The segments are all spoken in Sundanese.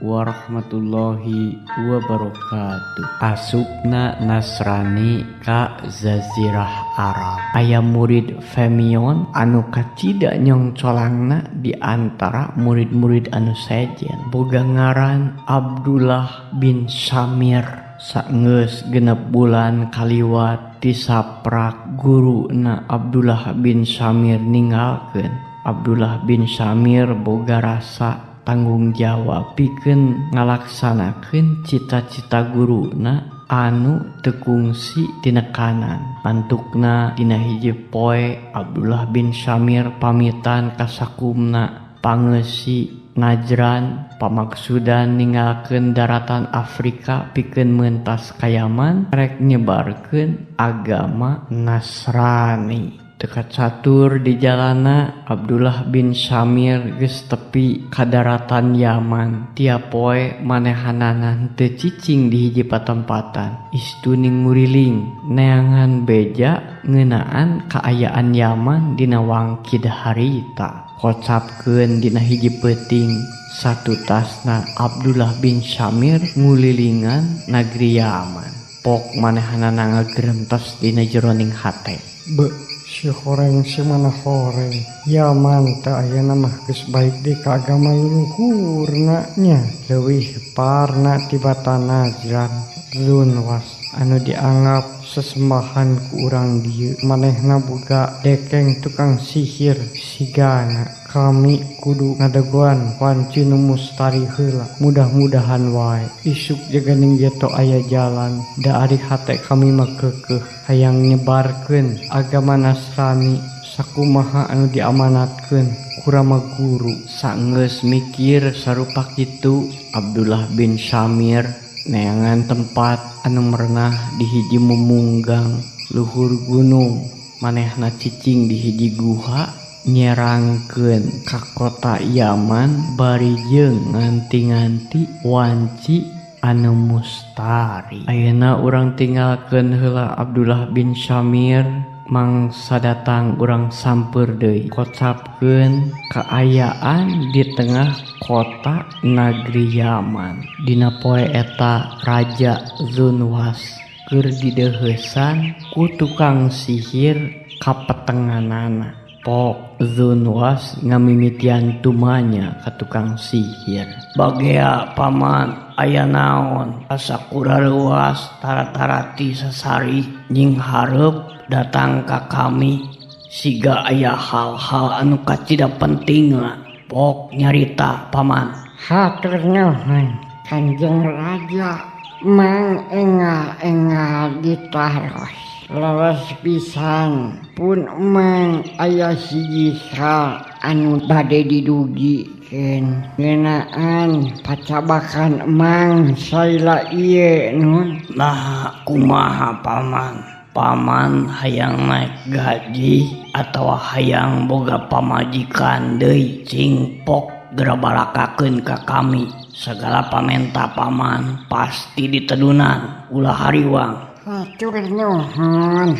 warahmatullahi wabarakatuh. Asupna Nasrani ka Jazirah Arab. Aya murid Femion anu kacida nyongcolangna di antara murid-murid anu sejen. Boga ngaran Abdullah bin Samir. Saenggeus 6 bulan kaliwat tisaprak guruna Abdullah bin Samir ninggalkeun. Abdullah bin Samir boga rasa tanggung jawab pikeun ngalaksanakeun cita-cita guruna anu teu kungsi tinekanan. Pantukna dina hiji poe Abdullah bin Samir pamitan ka sakumna pangeusi Najran pamaksudan ninggalkeun daratan Afrika pikeun mentas ka Yaman rek nyebarkeun agama Nasrani. Teu kacatur di jalana Abdullah bin Samir geus tepi ka daratan Yaman. Tiap poe manehanana teu cicing di hiji patempatan. Istuning nguriling neangan beja ngeunaan kaayaan Yaman dina wangkid harita. Kocapkeun dina hiji peuting satutasna Abdullah bin Samir ngulilingan nagri Yaman. Pok manehanana ngagerentes dina jeroning hate. Be, si horeng si mana horeng. Yaman teh ayeuna mah geus baik deui ka agama luluhurna nya. Leuwih parna tibatan Najran Zunwas anu dianggap sesembahan ku urang dieu. Manehna boga dekeng tukang sihir sigana. Kami kudu ngadagoan wanci nu mustari heula. Mudah-mudahan wae isuk jaganing geto aya jalan. Da ari hate kami mah keukeuh hayang nyebarkeun agama Nasrani sakumaha anu diamanatkeun ku Rama Guru. Saenggeus mikir sarupa kitu Abdullah bin Samir neangan tempat anu merenah di hiji mumunggang luhur gunung. Manehna cicing di hiji guha nyerangkeun ka kota Yaman bari jeung nganti-nganti wanci anu mustari. Ayeuna urang tinggalkeun heula Abdullah bin Samir mangsa datang urang sampeur deui. Kocapkeun kaayaan di tengah kota nagri Yaman. Dina poe eta Raja Zunwas keur dideuheusan ku tukang sihir kapetenganana. Pok Zunwas ngamimitian tumanya ka tukang sihir. Bagea paman aya naon asa kurareuwas tara-tarati sasari nying hareup datang ka kami siga aya hal-hal anu kacida pentingna. Pok nyarita paman. Hatur nuhun Kanjeng Raja mang engal-engal ditaros. Leres pisan pun emang aya hiji hal anu bade didugikeun ngeunaan pacabakan emang salila ieu nun. Nah kumaha paman? Paman hayang naik gaji atawa hayang boga pamajikan deui cing pok geura balakakeun ka kami. Sagala pamenta paman pasti ditedunan ulah hariwang. Hatur nuhun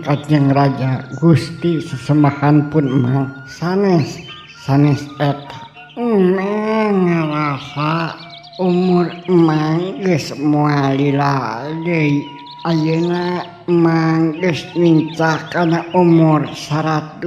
Kanjeng Raja Gusti sesembahan pun emang sanes sanes eta emang ngarasa umur emang geus moal lila deui. Ayeuna emang geus nincak kana umur 170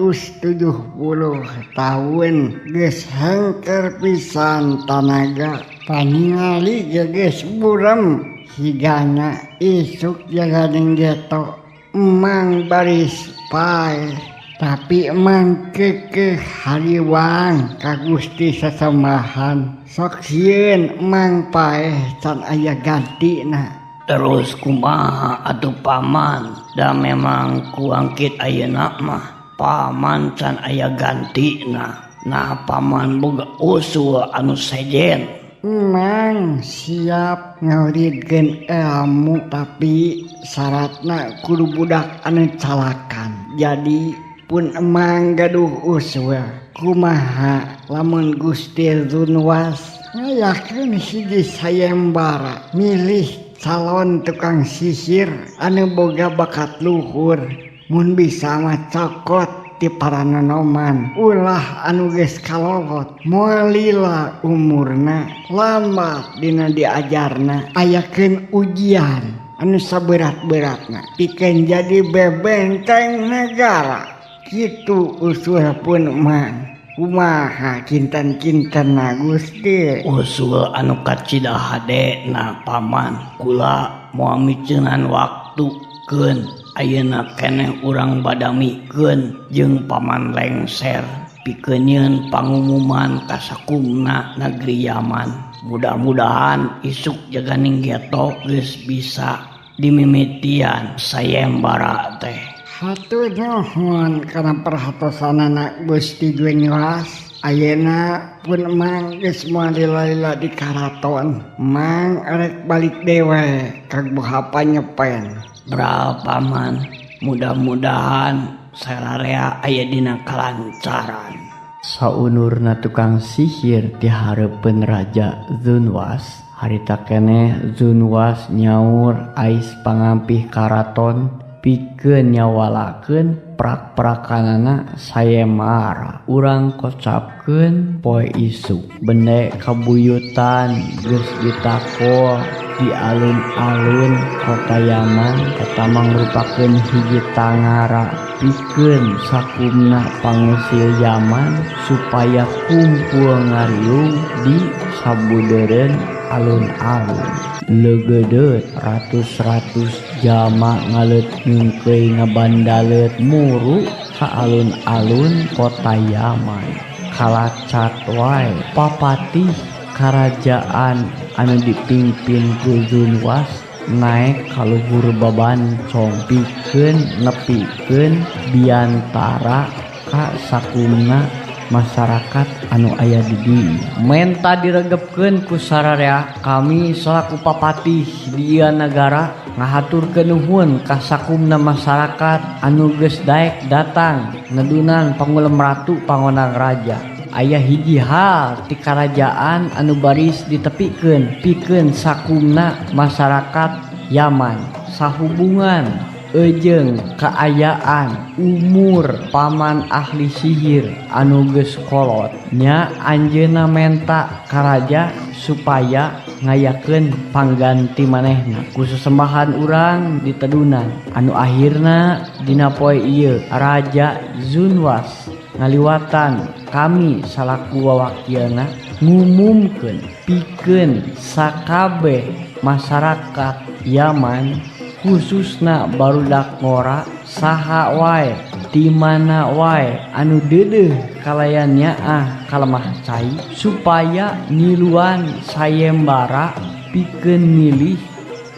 tahun geus hengker pisan tanaga paningali ge geus burem. Higana isuk jaganing geto emang baris paeh tapi emang keukeuh hariwang ka Gusti sesembahan sok sieun emang paeh can aya gantina. Terus kumaha atuh paman? Da memang kuangkit ayeuna mah paman can aya gantina. Nah paman boga usul anu sejen. Emang siap ngawridkeun ilmu tapi syaratna kudu budak anu calakan. Jadi pun emang gaduh usul kumaha lamun Gusti Zunwas ngayakeun hiji sayembara milih calon tukang sihir anu boga bakat luhur mun bisa mah cokot ti para nonoman ulah anu geus kalolot moal lila umurna lambat dina diajarna ayakeun ujian anu saberat-beratna pikeun jadi bebenteng negara kitu usul pun Mang. Kumaha kinten-kintenna Gusti? Usul anu kacida hade na paman kula moal miceunan waktu keun ayeuna keneh urang badamikeun jeung paman lengser pikeun nyieun pangumuman kasakumna negeri Yaman. Mudah-mudahan isuk jaganing geto geus bisa dimimitian sayembara teh. Hatur nuhun kana perhatosanana Gusti Zunwas. Ayeuna pun Mang geus moal lila-lila di karaton. Mang rek balik dewe ka Guha Panyepen. Bral paman, mudah-mudahan sararea aya dina kalancaran. Saunurna tukang sihir ti hareupeun Raja Zunwas, harita keneh Zunwas nyaur ais pangampih karaton pikeun nyawalakeun prak-prakanana sayembara. Urang kocapkeun poe isuk bende kabuyutan geus ditakol di alun-alun kota Yaman eta mangrupakeun hiji tangara pikeun sakumna pangusil Yaman supaya kumpul ngariung di sabudeureun alun-alun. Leugeudeut ratus-ratus jalma ngaleut ngeunkeuy ngabandaleut muru ka alun-alun kota Yaman. Kalacat wae papatih karajaan anu dipimpin ku Zunwas naek ka luhur babancong pikeun nepikeun biantara ka sakumna masyarakat anu aya di dieu. Menta diregepkeun ku sararea kami selaku papatih di ieu nagara ngahaturkeun nuhun ka sakumna masyarakat anu geus daek datang nedunan pangulem ratu pangonang raja. Aya hiji hal ti karajaan anu baris ditepikeun pikeun sakumna masyarakat Yaman sahubungan eujeung kaayaan umur paman ahli sihir anu geus kolot nya anjeunna menta ka raja supaya ngayakeun pangganti manehna ku sesembahan urang ditedunan anu akhirna dina poe ieu Raja Zunwas ngaliwatan kami salaku wawakilna ngumumkeun pikeun sakabeh masyarakat Yaman khususna barudak ngora saha wae di mana wae anu deudeuh kalayan nyaah kalemah cai supaya ngiluan sayembara pikeun milih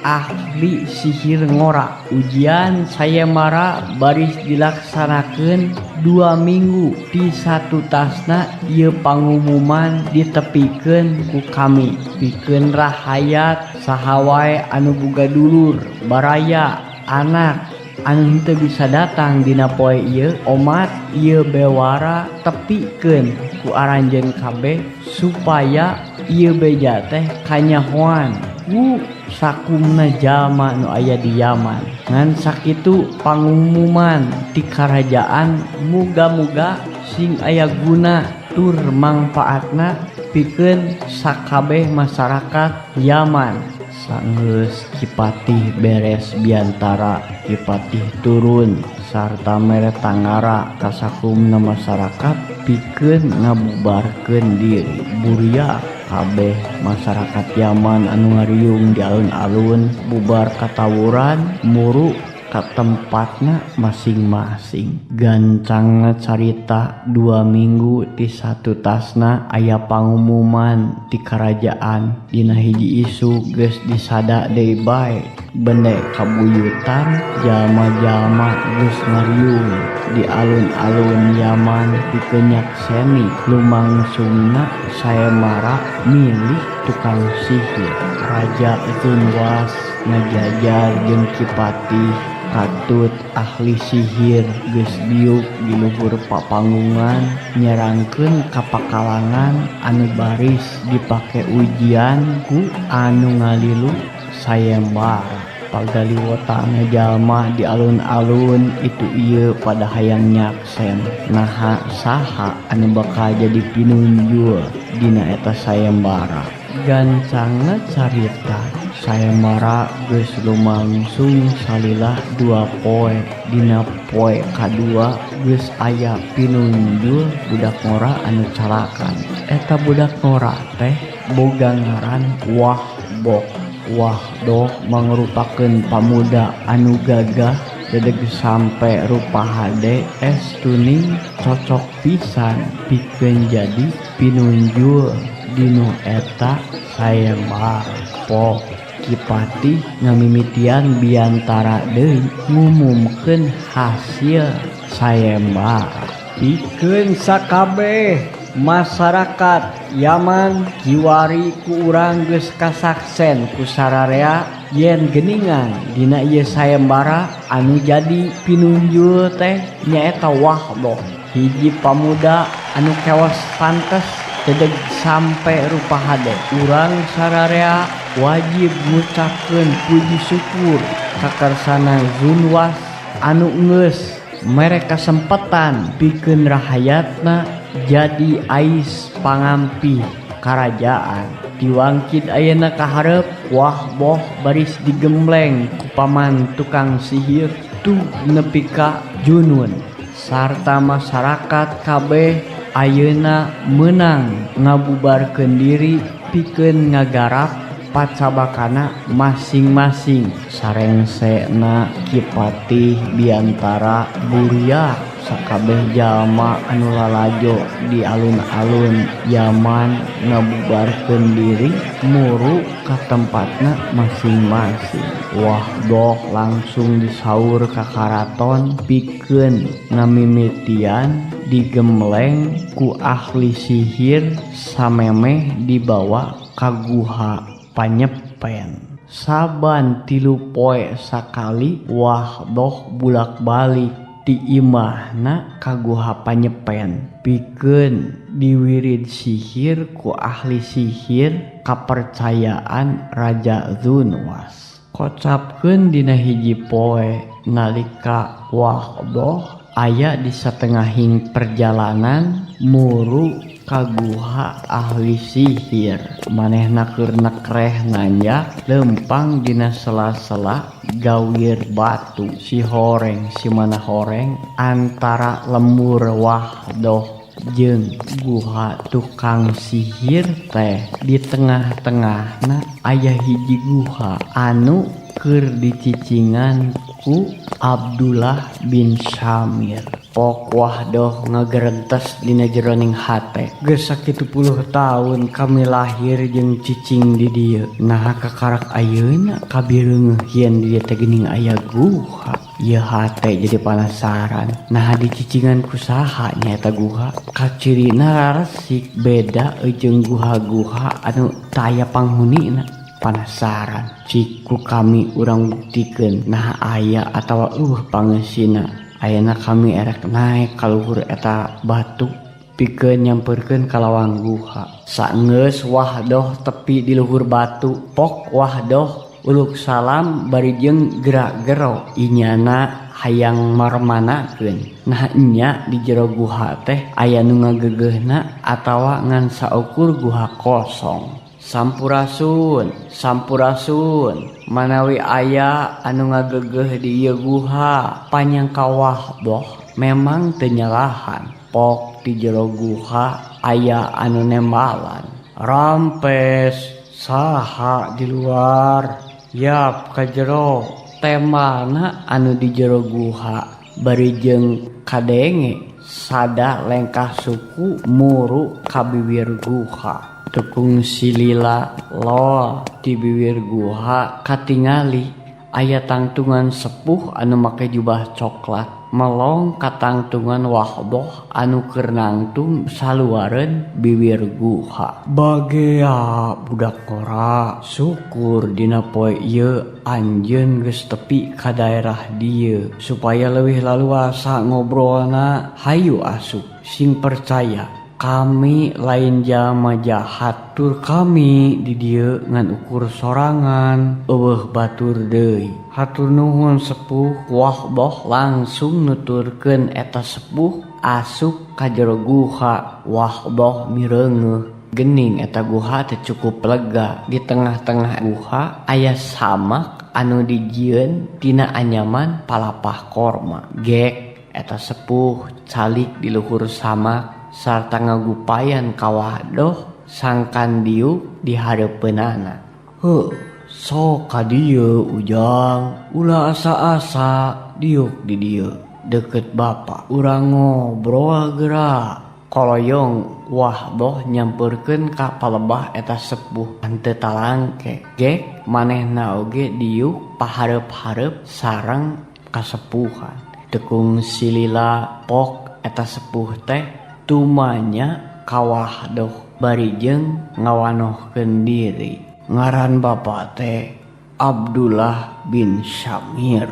ahli sihir ngora. Ujian sayembara baris dilaksanakeun 2 minggu di satu tasna ieu pangumuman ditepikeun ku kami pikeun rahayat saha wae anu boga dulur baraya anak anu henteu bisa datang dina poe ieu omat ieu bewara tepikeun ku aranjeun kabeh supaya ieu beja teh kanyahoan ku sakumna jalma nu aya di Yaman. Ngan sakitu pangumuman ti karajaan muga-muga sing aya guna tur mangpaatna pikeun sakabeh masyarakat Yaman. Sanggeus Kipatih beres biantara Kipatih turun sarta mere tangara ka sakumna masyarakat pikeun ngabubarkeun diri. Buria kabeh masyarakat Yaman anu ngariung di alun-alun bubar katawuran muru ka tempatna masing-masing. Gancangna carita 2 minggu ti satu tasna aya pangumuman ti karajaan dina hiji isu geus disada deui bae bende kabuyutan jalma-jalma geus ngariung di alun-alun Yaman pikeun nyakseni lumangsungna sayembara milih tukang sihir. Raja Zunwas ngajajar jeung Kipatih katut ahli sihir geus diuk di luhur papanggungan nyerangkeun ka pakalangan anu baris dipake ujian ku anu ngalilu sayembara. Pagaliwotana jalma di alun-alun itu ieu pada hayang nyaksen. Naha saha anu bakal jadi pinunjul dina eta sayembara. Gancangna carita sayembara geus lumangsung salila 2 poe. Dina poe kadua geus aya pinunjul budak ngora anu calakan. Eta budak ngora teh boga ngaran Wahboh. Wahdoh mangrupakeun pamuda anu gagah dedeg sampe rupa hade estuning cocok pisan pikeun jadi pinunjul dinu eta sayembara. Pok Ki Patih ngamimitian biantara deui ngumumkeun hasil sayembara. Pikeun sakabeh masyarakat Yaman kiwari ku urang geus kasaksen ku sararea yen geningan dina ieu sayembara anu jadi pinunjul teh nyaeta Wahdoh, hiji pamuda anu kewas pantes dedeg sampe rupa hade. Urang sararea wajib ngucapkeun puji syukur kakarsana Zunwas anu geus mere kasempatan pikeun rahayatna jadi ais pangampih karajaan. Diwangkid ayeuna kaharep Wahboh baris digembleng ku paman tukang sihir tuh nepi ka junun sarta masyarakat kabeh ayeuna meunang ngabubarkeun diri pikeun ngagarap pacabakana masing-masing. Sarengsena Ki Patih biantara buriak sakabeh jalma anu lalajo di alun-alun Yaman ngabubarkeun diri muru ka tempatna masing-masing. Wahdoh langsung disaur ka karaton pikeun ngamimitian digemleng ku ahli sihir samemeh dibawa ka guha panyepen. Saban 3 poe sakali Wahdoh bulak-balik ti imahna ka guha panyepen pikeun diwirid sihir ku ahli sihir kapercayaan Raja Zunwas. Kocapkeun dina hiji poe nalika Wahdoh aya di satengahing perjalanan muru ka guha ahli sihir. Manehna keur nekreh nanjak lempang dina sela-sela gawir batu. Si horeng si mana horeng antara lembur Wahdoh jeung guha tukang sihir teh di tengah-tengahna aya hiji guha anu keur dicicingan ku Abdullah bin Samir. Pok Wahdoh ngagerentes dina jeroning hate. Geus sakitu puluh tahun kami lahir jeung cicing di dieu. Naha kakarak ayeuna kabireungeuh yen di dieu teh geuning aya guha. Ieu hate jadi penasaran. Naha dicicingan ku saha nyaeta guha? Kacirina raresik beda jeung guha-guha anu teu aya panghunina. Penasaran cik ku kami urang buktikeun naha aya atawa eueuh pangeusina. Ayeuna kami erek naek ka luhur eta batu pikeun nyamperkeun ka lawang guha. Saenggeus Wahdoh tepi di luhur batu, pok Wahdoh uluk salam bari jeung gerak-gero inyana hayang marmanakeun. Nah nya di jero guha teh aya nu ngageugeuhna atawa ngan saukur guha kosong. Sampurasun, sampurasun, manawi aya anu ngageugeuh di ieu guha, panyangka Wahdoh memang teu nyalahan. Pok di jero guha aya anu nembalan. Rampes, saha di luar? Yap ka jero. Tembalna anu di jero guha bari jeung kadenge sada lengkah suku muru ka bibir guha. Tukung silila lol di bibir guha katingali aya tangtungan sepuh anu make jubah coklat melong katangtungan Wahdoh anu keur nangtung saluareun bibir guha. Bagea budak ngora, syukur dina poe ieu anjeun geus tepi ka daerah dieu supaya leuwih laluasa ngobrolna. Hayu asup, sing percaya Kami lain jalma jahat tur kami di dieu ngan ukur sorangan eueuh batur deui. Hatur nuhun sepuh. Wahdoh langsung nuturkeun eta sepuh asup ka jero guha. Wahdoh mireungeuh gening eta guha teh cukup lega. Di tengah-tengah guha aya samak anu dijieun tina anyaman palapah korma. Gek eta sepuh calik di luhur samak sarta ngagupayan ka Wahdoh sangkan diuk di hareupeunana. Heuh, sok ka dieu Ujang, ulah asa-asa diuk di dieu deukeut bapa. Urang ngobrol geura. Koloyong Wahdoh nyampeurkeun ka palebah eta sepuh henteu talangke. Gek manehna oge diuk pahareup-hareup sareng kasepuhan. Teu kungsi lila pok eta sepuh teh tumanya ka Wahdoh bari jeung ngawanohkeun diri. Ngaran bapa teh Abdullah bin Syamir,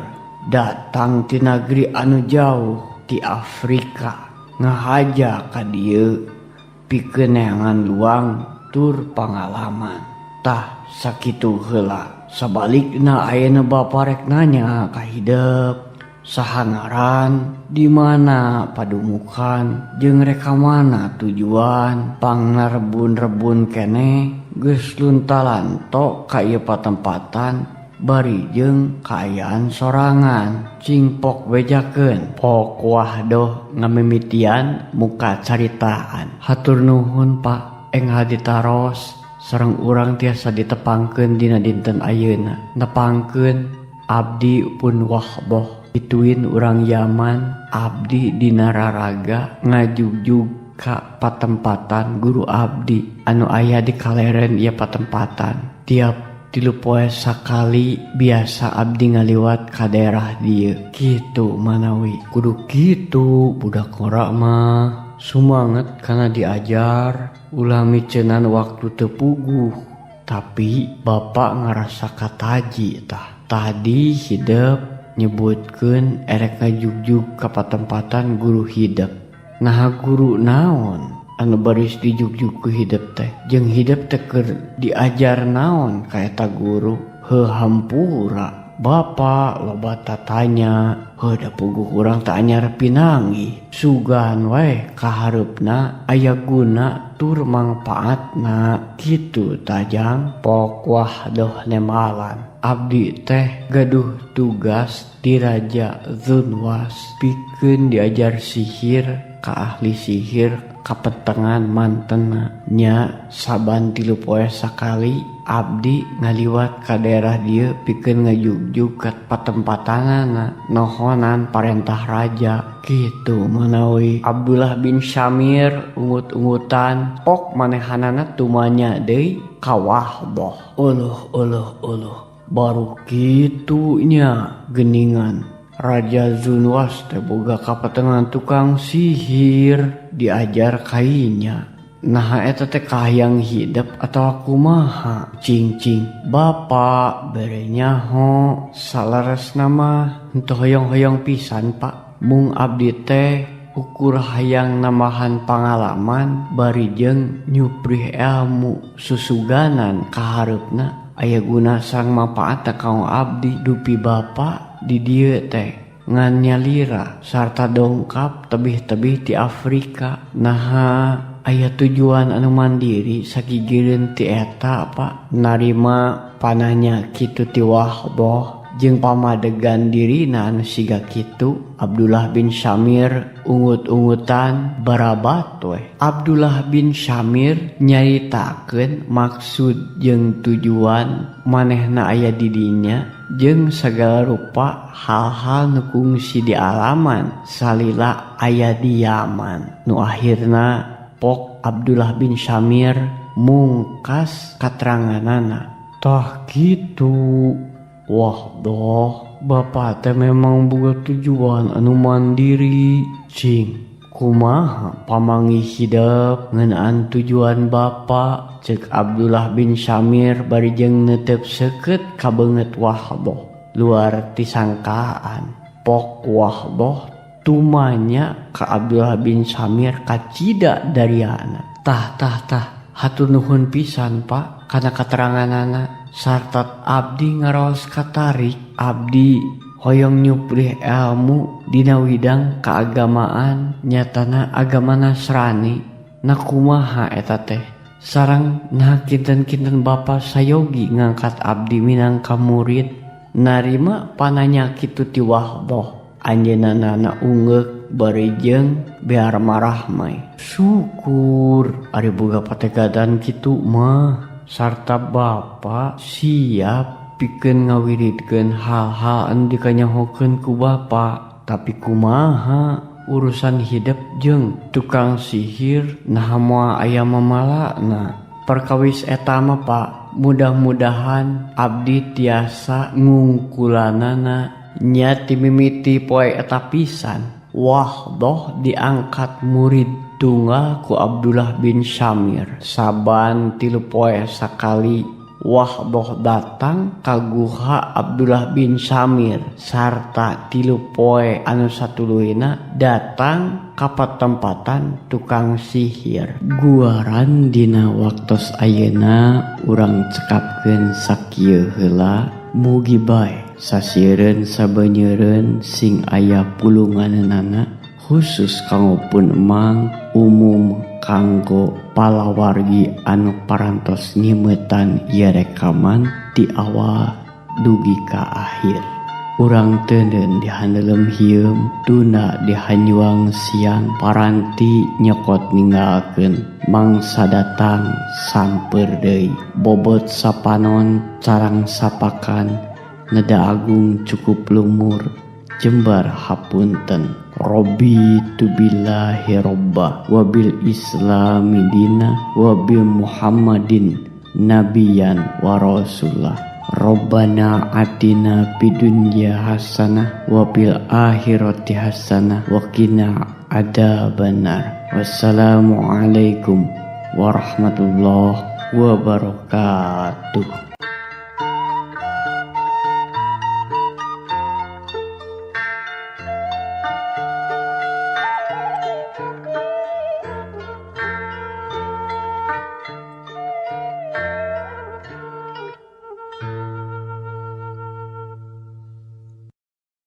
datang ti nagri anu jauh ti Afrika ngahaja ka dieu pikeun neangan luang tur pangalaman. Tah sakitu heula. Sabalikna ayeuna bapa rek nanya ka hidep. Saha ngaran, di mana padumukan, jeung rek ka mana tujuan, pangnarebun-rebun keneh geus lunta-lanto ka ieu patempatan bari jeung kaayaan sorangan. Cing pok bejakeun. Pok Wahdoh ngamimitian muka caritaan. Hatur nuhun Pak, enggal ditaros sareng urang tiasa ditepangkeun dina dinten ayeuna. Nepangkeun abdi pun Wahdoh pituin urang Yaman, abdi dina raraga ngajugjug ka patempatan guru abdi anu aya di kaleren ieu patempatan. Tiap 3 poe sakali biasa abdi ngaliwat ka daerah dieu. Kitu manawi kudu kitu budak ngora mah sumanget kana diajar, ulah miceunan waktu teu puguh. Tapi bapak ngarasa kataji tah. Tadi hidep nyebutkeun erek ngajugjug ka patempatan guru hidep. Naha guru naon anu baris dijugjug ku hidep teh? Jeung hidep teh keur diajar naon ka eta guru? Heuh hampura. Bapa loba tatanya, heuh da puguh urang teh anyar pinanggih. Sugan wae kahareupna aya guna tur mangpaatna. Kitu tajang. Pok Wahdoh nemalan. Abdi teh gaduh tugas di Raja Zunwas pikeun diajar sihir ka ahli sihir kapetengan mantena. Nya saban 3 poe sakali abdi ngaliwat ka daerah dieu pikeun ngajugjug ka patempatanana nohonan parentah raja. Kitu manawi. Abdullah bin Syamir ungut-ungutan pok manehanana tumanya deui ka Wahdoh. Uluh uluh uluh. Baru kitunya geningan Raja Zunwas teh boga kapetengan tukang sihir diajar kainya. Naha eta teh kahayang hidep atawa kumaha? Cing-cing bapa bere nyaho saleresna mah henteu hoyong-hoyong pisan Pak. Mung abdi teh ukur hayang nambahan pangalaman bari jeung nyuprih ilmu susuganan kahareupna aya guna sareng manfaatna kanggo abdi. Dupi bapa di dieu teh ngan nyalira sarta dongkap tebih-tebih ti Afrika. Naha aya tujuan anu mandiri sagigireun ti eta Pak? Narima pananya kitu ti Wahdoh jeung pamadegan dirina anu siga kitu. Abdullah bin Syamir ungut-ungutan barabat weh. Abdullah bin Syamir nyaritakeun maksud jeung tujuan manehna aya di dinya jeung sagala rupa hal-hal nu kungsi di alaman salila aya di Yaman. Nu akhirna pok Abdullah bin Syamir mungkas kateranganana. Tah kitu. Wah doh, bapak teh memang boga tujuan anu mandiri. Cing, kumaha pamanggih hidep ngeunaan tujuan bapak? Ceuk Abdullah bin Syamir bari jeung neuteup seukeut ka beungeut Wahdoh. Luar ti sangkaan, pok Wahdoh Tumanya ka Abdullah bin Samir kacida dariana. Tah tah tah hatur nuhun pisan Pak kana kateranganana sarta abdi ngaraos katarik abdi hoyong nyuprih ilmu dina widang keagamaan nyatana agama Nasrani. Na kumaha eta teh sareng nah kinten-kinten bapa sayogi ngangkat abdi minangka murid narima pananya kitu ti wahdoh anjeunna ungeuk bari jeung biar marahmai. Syukur ari boga pategadan kitu mah sarta bapa siap pikeun ngawiridkeun hal-hal anu dikanyahokeun ku bapa. Tapi kumaha urusan hidup jeung tukang sihir nah moal aya mamalana. Perkawis eta mah Pak, mudah-mudahan abdi tiasa ngungkulanana nya ti mimiti poe eta pisan. Wahdoh diangkat murid tunggal ku Abdullah bin Samir. Saban 3 poe sakali Wahdoh datang ka guha Abdullah bin Samir sarta 3 poe anu satuluyna datang ka patempatan tukang sihir. Guaran dina waktos ayeuna urang cekapkeun sakieu heula. Mugi bae sasieureun sabenyeureun sing aya pulunganana khusus kanggo pun emang umum kanggo palawargi anu parantos nyimetan ieu rekaman ti awal dugi ka akhir. Urang teuneun dihandelem hieum tuna dihanjuang siang paranti nyokot ninggalkeun mangsa datang samper deui bobot sapanon carang sapakan neda agung cukup lumur jembar hapunten. Robbi tubillahi robba wabil islami dina wabil muhammadin nabiyan wa rasulah. Rabbana atina fid dunya hasanah wa fil akhirati hasanah wa qina adzabannar. Wassalamualaikum warahmatullahi wabarakatuh.